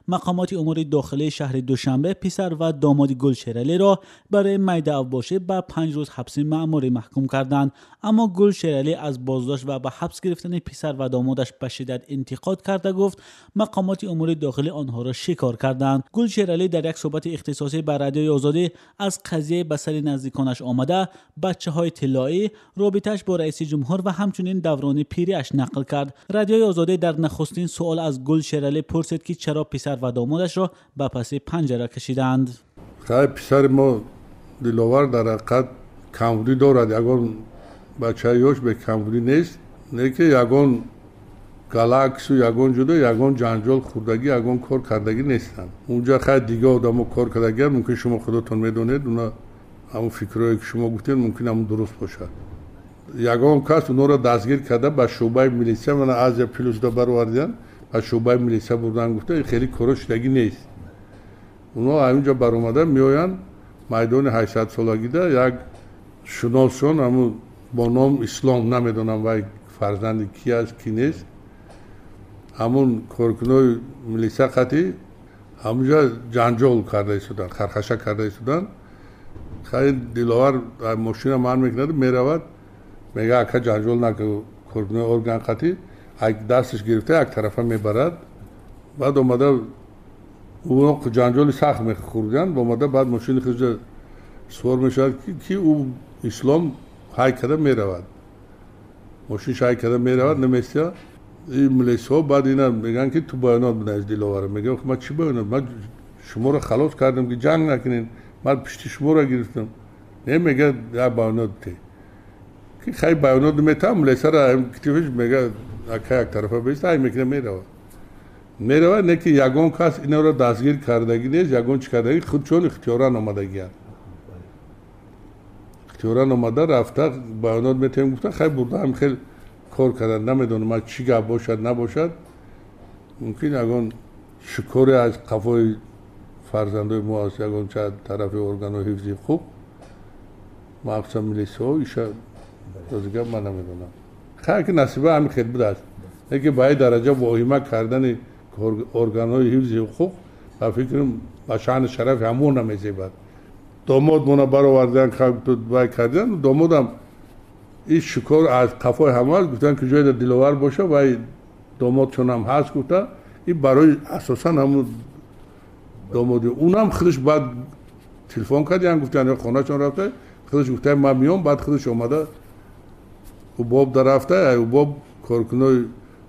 Мақомоти умури дохилии шаҳри Душанбе писар ва домоди Гулшералиро барои майдаавбошӣ ба 5 рӯз ҳабси маъмурӣ маҳкум карданд. Аммо Гулшералӣ аз боздошт ва ба ҳабс гирифтани писар ва домодаш ба шиддат интиқод карда гуфт мақомоти умури дохилӣ онҳоро шикор карданд. Гулшералӣ дар як суҳбати ихтисосӣ ба Радиои Озодӣ аз қазия ба сари наздиконаш омада, бачаҳои тиллоӣ, робитааш бо раиси ҷумҳур ва ҳамчунин даврони пириаш нақл кард. Радиои Озодӣ дар нахустин суол аз Гулшералӣ пурсид, ки чаро писар ва домодашро ба паси панҷара кашиданд. Хай, писари мо Диловар дар ҳақиқат камбудӣ дорад. Ягон бачаи ёш бе камбудӣ нест, не ки ягон галаксу ягон ҷудо ягон ҷанҷол хӯрдагӣ, ягон кор кардагӣ нестанд. Унҷа хай дига одамо кор кардагианд, мумкин шумо худотон медонед, уна ҳамун фикрҳое ки шумо гуфтед мумкин ҳамун дуруст бошад. Ягон кас онҳоро дастгир карда ба шӯъбаи милитсия, мана Азия Плюсда баровардианд, ба шӯъбаи милитсия бурдан, гуфта хеле коро шудагӣ нест. Онҳо ҳаминҷо баромада меоянд майдони 800-солагида як шуносшон ҳамун бо ном Ислом, намедонам вай фарзанди ки аст ки нест, ҳамун коркунои милитсия қатъи ҳамунҷо ҷанҷол карда истоданд, хархаша карда истоданд. Хай Диловар мошина ман мекунад, меравад, мега ака ҷанҷол накун, коркунои орган қатъи дасташ гирифта як тарафа мебарад. Баъд омада ӯ ҷанҷоли сахт мехӯрданд, омада баъд мошини худро сувор мешавад, ки ӯ Ислом ҳай карда меравад, мошинаш ҳай карда меравад, наместия. Ин милисҳо баъд ина мегӯянд, ки ту баёнот бинавис. Диловара мегӯяд, ман чӣ баёнот, ман шуморо халос кардам, ки ҷанг накунед, ман пишти шуморо гирифтам. Не, мегӯяд, як баёнот бите. Ки хай баёнот метавам, милисара китифиш мегӯяд, ака як тарафа бист, ҳай мекунад, меравад. Меравад, не ки ягон кас инро дастгир кардагӣ нест, ягон чӣ кардагӣ, худшон ихтиёран омадагианд. Ихтиёран омада рафта баёнот метавем гуфта, хай бурда ҳам хел кор кардан. Намедонам ман чӣ гап бошад набошад, мумкин ягон шикоре аз қафои фарзандои мо аст, ягон ча тарафи органҳои ҳифзи ҳуқуқ, махсусан милисҳо, иша розигап ман намедонам. Хайр ки насиба ҳамин хел будааст, лекин ба ин дараҷа воҳима кардани органҳои ҳифзи ҳуқуқ ба фикрам ба шаъни шарафи ҳамон намезебад. Домод мона баровардан, вай кардан, домодам ин шикор аз қафои ҳама аст, гуфтанд ки ҷойда Диловар боша, вай домодшонам ҳаст, гуфта ин барои асосан ҳамун домоди унам худаш баъд телефон кардиан, гуфтанд хонаашон рафта, худаш гуфта ман меом, баъд худаш омада убоб да рафта, убоб коркунои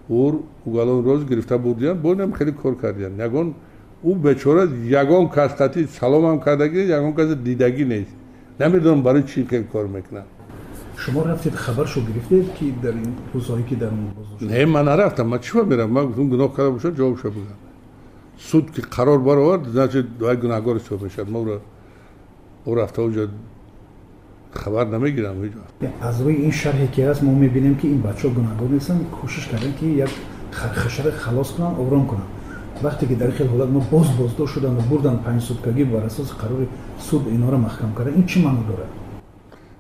ур угалон роз гирифта бурдиян, бо инам хеле кор кардиян. Ягон ӯ бечора ягон кас қатъи саломам кардагӣ, ягон кас дидагӣ нест. Намедонам барои чӣ хел кор мекунад. Шумо рафтед хабаршо гирифтед, ки дар ин рӯзҳое ки дар он боздошт? Не, ман нарафтам. Ман чӣ меравам? Ман гуфтам гуноҳ карда бошад, ҷавобшо бигӯям. Суд ки қарор баровард, значит вай гунаҳгор ҳисоб мешавад. Ма ӯ рафта онҷо хабар намегирам ҳеҷ вақт. Аз рӯи ин шарҳе ки ҳаст, мо мебинем, ки ин бачаҳо гунаҳгор нестанд, кӯшиш карданд, ки як хархашаро халос кунанд, ором кунанд. Вақте ки дар ин хел ҳолат мо боз боздошт шуданд ва бурданд 5 суткагӣ бар асоси қарори суд инҳоро маҳкам карданд, ин чӣ маъно дорад?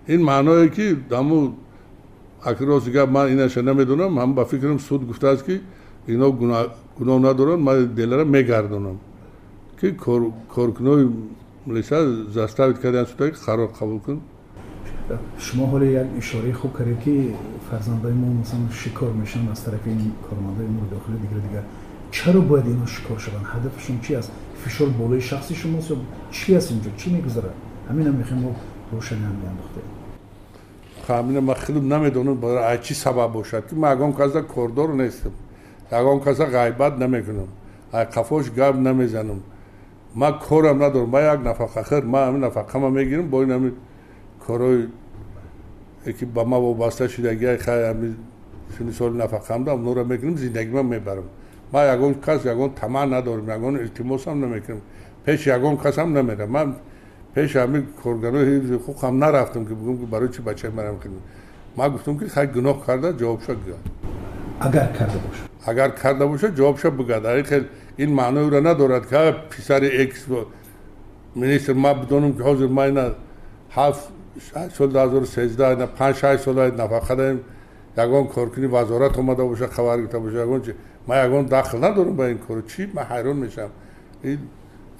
Ин маъное ки ҳамун акр рости гап ман инаша намедонам, ҳам ба фикрам суд гуфтааст, ки ино гуноҳ надоранд, ман делара мегардонам, ки коркунои милиса заставить карданд суда, ки қарор қабул кун. Шумо ҳоло як ишораи хуб кардед, ки фарзандои мо масалан шикор мешаванд аз тарафи ин кормандои умури дохилӣ, дигар дигар. Чаро бояд инҳо шикор шаванд? Ҳадафшон чи аст? Фишор болои шахси шумост ё чи аст инҷо? Чӣ мегузарад? Ҳаминам мехоҳем мо равшанӣ ҳам биандохтем. Ҳамина ман худам намедонам барои ай чӣ сабаб бошад, ки ман ягон каса кордор нестам, ягон каса ғайбат намекунам, ай қафош гап намезанам, ман корам надорам, ман як нафақахӯр, ман ҳамин нафақама мегирам, бо ин ҳамин корҳои ки ба ман вобаста шудагиай, хай ҳамин сини соли нафақаам дам, онҳоро мекунам, зиндагима мебарам. Ман ягон кас ягон тамаъ надорам, ягон илтимосам намекунам, пеши ягон касам намерам. Ман пеши ҳамин коргарои ҳифзи ҳуқуқам нарафтам, ки бигӯям, ки барои чӣ бачаи манам хидмат. Ман гуфтам, ки хай гуноҳ карда, ҷавобша гӯяд. Агар карда бошад. Агар карда бошад, ҷавобша бигӯяд. Ин хел ин маънои ӯро надорад, ки писари экс министр, ман бидонам, ки ҳозир ман ина 7 сол 2013 ина 5-6 сол нафақа даем, ягон коркуни вазорат омада бошад, хабар гирифта бошад, ягон чи. Ман ягон дахл надорам ба ин кор. Чӣ? Ман ҳайрон мешавам. Ин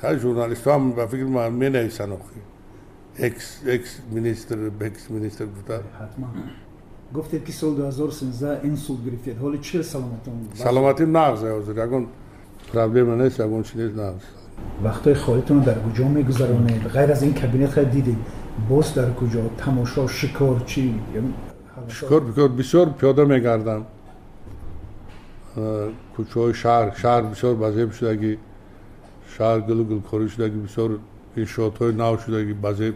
хай журналистҳо ҳам ба фикри ман менависанд охи. Экс министр, экс министр гуфта. Ҳатман. Гуфтед ки соли 2013 инсулт гирифтед. Ҳоли чӣ саломатон? Саломатим нағз ҳозир, ягон проблема нест, ягон чи нест, нағз. Вақтҳои холитонро дар куҷо мегузаронед? Ғайр аз ин кабинет хеле дидед, боз дар куҷо? Тамошо, шикор, чӣ? Шикор бикор бисёр пиёда мегардам. Кӯчаҳои шаҳр, шаҳр бисёр базеб шудагӣ, шаҳр гулу гулкорӣ шудагӣ, бисёр иншоотҳои нав шудагӣ, базеб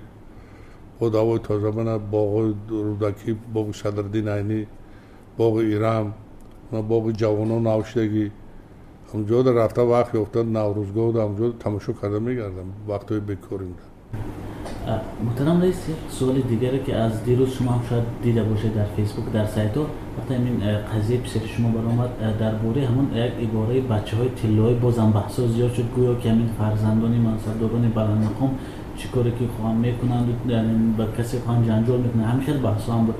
бо ҳавои тоза, мана боғҳои Рӯдакӣ, боғи Садриддин Айнӣ, боғи Ирам, боғи ҷавонон нав шудагӣ. Ҳамҷода рафта вақт ёфта Наврӯзгоҳда ҳамҷода тамошо карда мегардам вақтҳои бекоримда. Муҳтарам раис, як суоли дигаре ки аз дирӯз шумо ҳам шояд дида бошед дар Фейсбук, дар сайтҳо, вақте ҳамин қазияи писари шумо баромад, дар бораи ҳамон як ибораи бачаҳои тиллоӣ бозам баҳсҳо зиёд шуд, гӯё ки ҳамин фарзандони мансабдорони баландмақом чӣ коре ки хоҳам мекунанд, ба касе хоҳам ҷанҷол мекунанд, ҳамин хел баҳсҳо ҳам буд.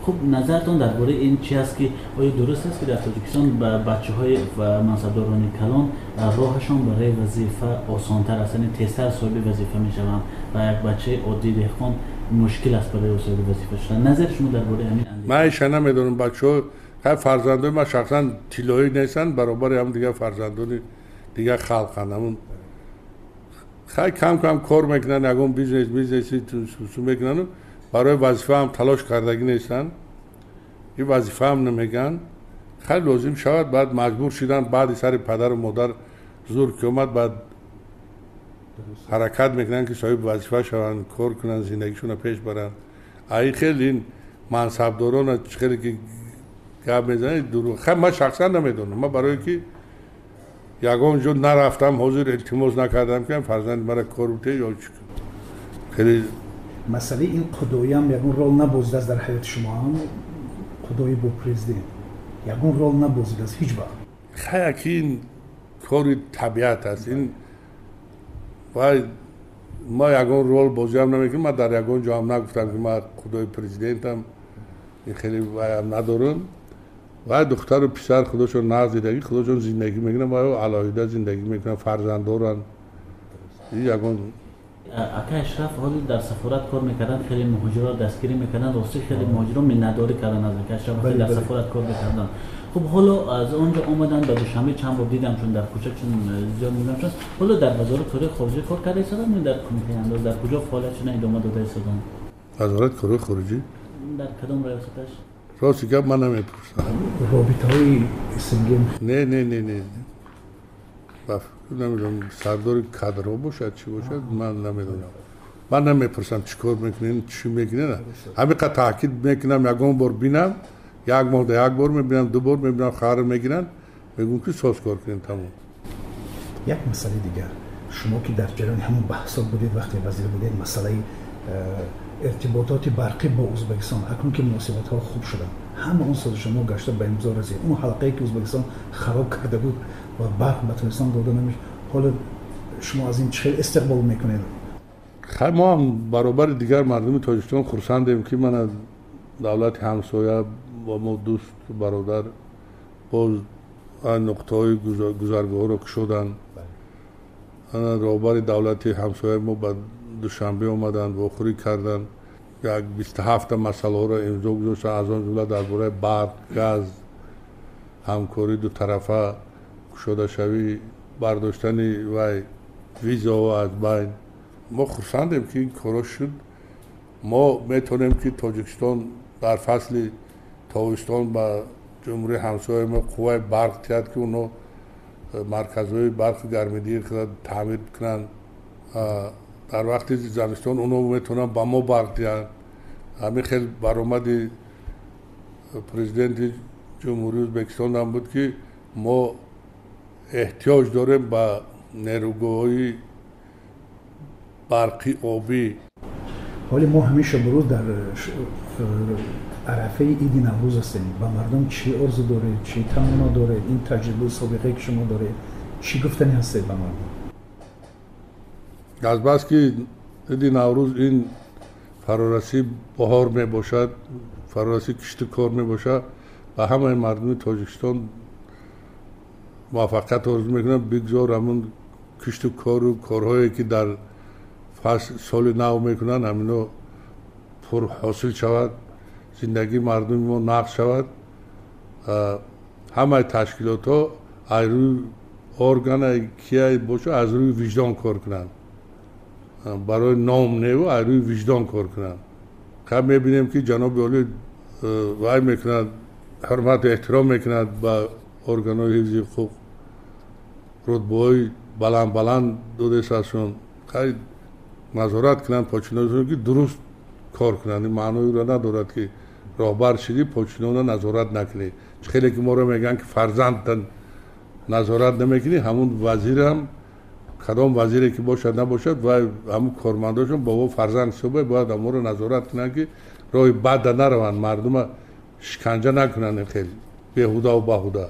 Хуб, назаратон дар бораи ин чи аст, ки оё дуруст аст, ки дар Тоҷикистон бачаҳои мансабдорони калон роҳашон барои вазифа осонтар аст, яъне тезтар соҳиби вазифа мешаванд ва як бачаи оддии деҳқон мушкил аст барои ӯ соҳиби вазифа шудан? Назари шумо дар бораи ҳамин? Ман иша намедонам. Бачаҳо хай фарзандои ман шахсан тиллоӣ нестанд, баробари ҳам дигар фарзандони дигар халқанд. Ҳамун хай кам кам кор мекунанд, ягон бизнес бизнеси су мекунанд, барои вазифа ҳам талош кардагӣ нестанд, ин вазифаам намегӯянд. Хеле лозим шавад, баъд маҷбур шидан, баъди сари падару модар зур ки омад, баъд ҳаракат мекунанд, ки соҳиби вазифа шаванд, кор кунанд, зиндагишонро пеш баранд. Ай хел ин мансабдорона хеле ки гап мезанед, дурӯғ. Хай ман шахсан намедонам, ман барое ки ягон ҷо нарафтам, ҳозир илтимос накардам, ки фарзанди мара кор бите ё чӣ хеле. Масъалаи ин худоиам ягон рол набозидааст дар ҳаёти шумо? Ҳам худои бо президент ягон рол набозидааст ҳеҷ вақт? Хай, ки ин кори табиат аст ин, вай ма ягон рол бозиам намекунам. Ман дар ягон ҷоам нагуфтам, ки ман худои президентам, ин хеле вайам надорам. Вай духтару писар худошон нағз дидагӣ, худошон зиндагӣ мекунанд, вай алоҳида зиндагӣ мекунанд, фарзанд доранд. Ягон Акай Ашраф, ҳоло дар сафорат кор мекарданд, хеле муҳоҷирро дастгирӣ мекарданд. Рости, хеле муҳоҷиро миннатдорӣ карданд аз акай Ашраф, вақте дар сафорат кор мекарданд. Хуб, ҳоло аз он ҷо омаданд ба Душанбе, чанд бор дидам, чун дар кӯча чун зиёд мебинам. Чун ҳоло дар Вазорати корҳои хориҷӣ кор карда истоданд ё дар кумитаи андоз, дар куҷо фаъолиятшона идома дода истоданд? Вазорати корҳои хориҷӣ. Дар кадом раёсаташ? Рости гап, ман намепурсам. Робитаҳои СНГ? Не, не, не, не, намедонам, сардори кадрҳо бошад, чӣ бошад, ман намедонам. Ман намепурсам, чӣ кор мекунен, чӣ мекунен. Ҳамин қадр таъкид мекунам, ягон бор бинам, як моҳда як бор мебинам, ду бор мебинам, хабар мегиранд, мегӯм, ки соз кор кунем, тамом. Як масъалаи дигар, шумо ки дар ҷараёни ҳамон баҳсот будед, вақте вазир будед, масъалаи иртибототи барқӣ бо Ӯзбекистон, акнун ки муносибатҳо хуб шуданд, ҳама он созишнома гашта ба имзо расид, он ҳалқае ки Ӯзбекистон хароб карда буд ва барқ ба Тоҷикистон дода намешуд, ҳоло шумо аз ин чӣ хел истиқбол мекунед? Хай, мо ҳам баробари дигар мардуми Тоҷикистон хурсандем, ки мана давлати ҳамсоя бо мо дӯст бародар боз нуқтаҳои гузаргоҳҳоро кушоданд. Роҳбари давлати ҳамсояи мо ба Душанбе омаданд, вохӯрӣ карданд, як 27-та масъалаҳоро имзо гузоштанд, аз он ҷумла дар бораи барқ, газ, ҳамкории дутарафа, кушодашавӣ, бардоштани вай визаҳо аз байн. Мо хурсандем, ки ин корҳо шуд. Мо метавонем, ки Тоҷикистон дар фасли тобистон ба ҷумҳурии ҳамсояи мо қувваи барқ диҳад, ки онҳо марказҳои барқи гармидиҳии худро таъмир кунанд. Дар вақти зимистон онҳо метавонанд ба мо барқ диҳанд. Ҳамин хел баромади президенти Ҷумҳурии Ӯзбекистон ҳам буд, ки мо эҳтиёҷ дорем ба нерӯгоҳҳои барқи обӣ. Ҳоли мо ҳамеша бурӯз дар арафаи иди Наврӯз ҳастем. Ба мардум чӣ орзу доред, чӣ таманно доред? Ин таҷрибаи собиқае ки шумо доред, чӣ гуфтанӣ ҳастед ба мардум? Азбаски иди Наврӯз ин фарорасии баҳор мебошад, фарорасии кишту кор мебошад, ба ҳамаи мардуми Тоҷикистон муваффақият орзу мекунам. Бигзор ҳамун Кишту кору корҳое, ки дар фасл соли нав мекунанд, ҳамино пурҳосил шавад, зиндагии мардуми мо нағз шавад. Ҳамаи ташкилотҳо аз рӯи органа кия боша, аз рӯи виҷдон кор кунанд, барои ном неву аз рӯи виҷдон кор кунанд. Ка мебинем, ки ҷаноби олӣ вай мекунад, ҳурмату эҳтиром мекунад ба органҳои ҳифзи ҳуқуқ, рутбаҳои баланд баланд додесашон. Хай, назорат кунанд подчинёнашон, ки дуруст кор кунанд. Ин маъноеро надорад, ки роҳбар шидӣ, подчинёна назорат накунӣ. Хеле ки моро мегӯянд, ки фарзандта назорат намекунӣ. Ҳамун вазирам, кадом вазире ки бошад, набошад, вай ҳамун кормандошон бо фарзанд ҳисобе, бояд ҳамонро назорат кунанд, ки роҳи бадда нараванд, мардума шиканҷа накунанд хел беҳудаву баҳуда.